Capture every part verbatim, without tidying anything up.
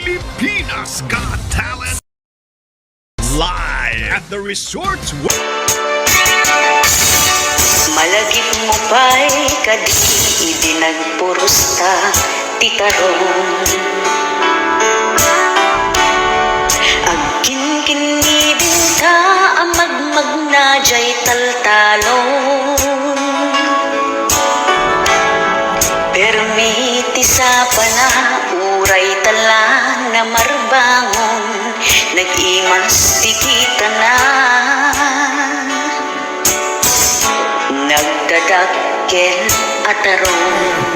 Pilipinas Got Talent live at the Resorts World. Malagipmo pay kadi idi nagpurosta ti tarong? Agkinkinnibingka a magmagna diay taltalon. Permi ti sapana, uray ta la namarbangon, nag-imas ti kitana. Nagdadakkel a tarong.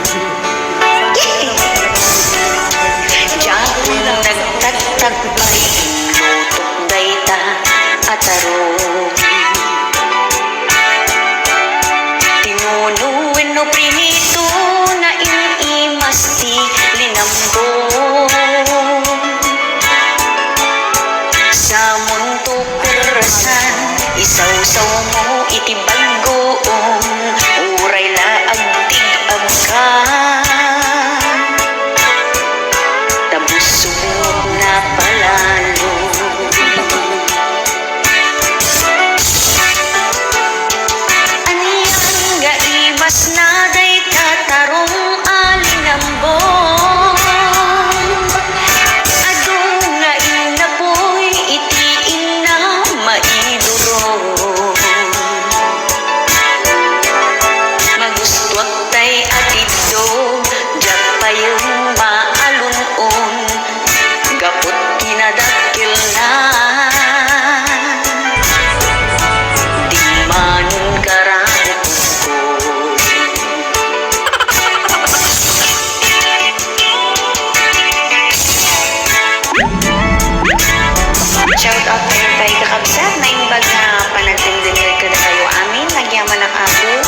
Diak nagtagtagpay, inlutok dayta a tarong. Tinuno wenno prinito, naimas ti linamgo. Samonto perasan, isawsawmo iti balgoom, uray la agtig-agka. Ta busog napalalo. Anian nga imasna dayta tarong a linambo? Adu nga innapoy iti inna maiduro. Magustuak tay a tiddo, diak payen maalun-on, gapu ti nadakkelna. Dimmanon kararukko. Shout out kayo kay kakabsat, naimbag nga panagdengdengngeg kadakayo amin, nagyamanak, Apo.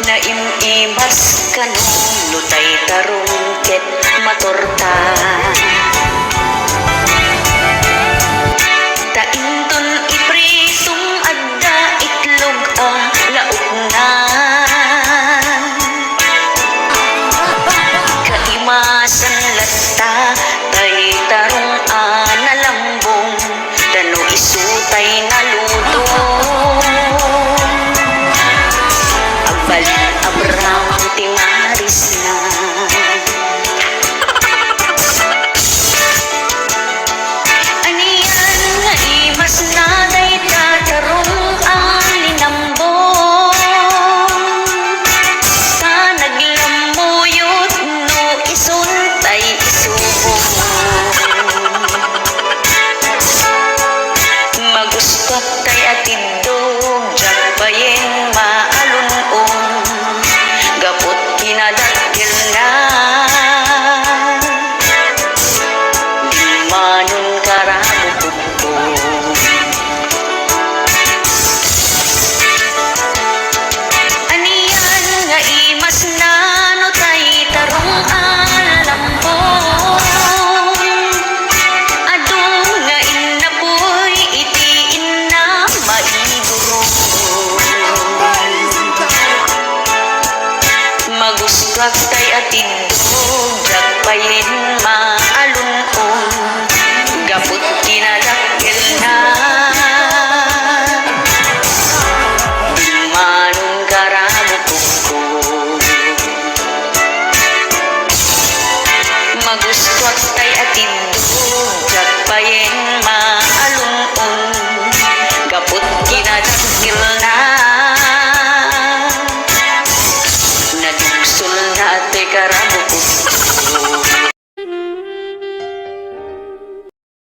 Naim-imas kano no tay tarong ket matorta. Ta inton ipritom adda itlog a laokna. Kaimasan latta tay tarong a nalambong, ta no isu tay naluto, agbalin a brown ti marisna. Anian nga imasna dayta tarong a linambong? Ta naglammuyot no isun tay isubo. Magustuak tay a tiddog, diak payen maalun-on, gapu ti nadakkelna. Dimmanon kararukko. Anian nga imasna no tay tarong a lalambong? Adu nga innapoy iti inna maiduro. Magustuak tay a tiddog, diak payen maalun-on, gapu ti nada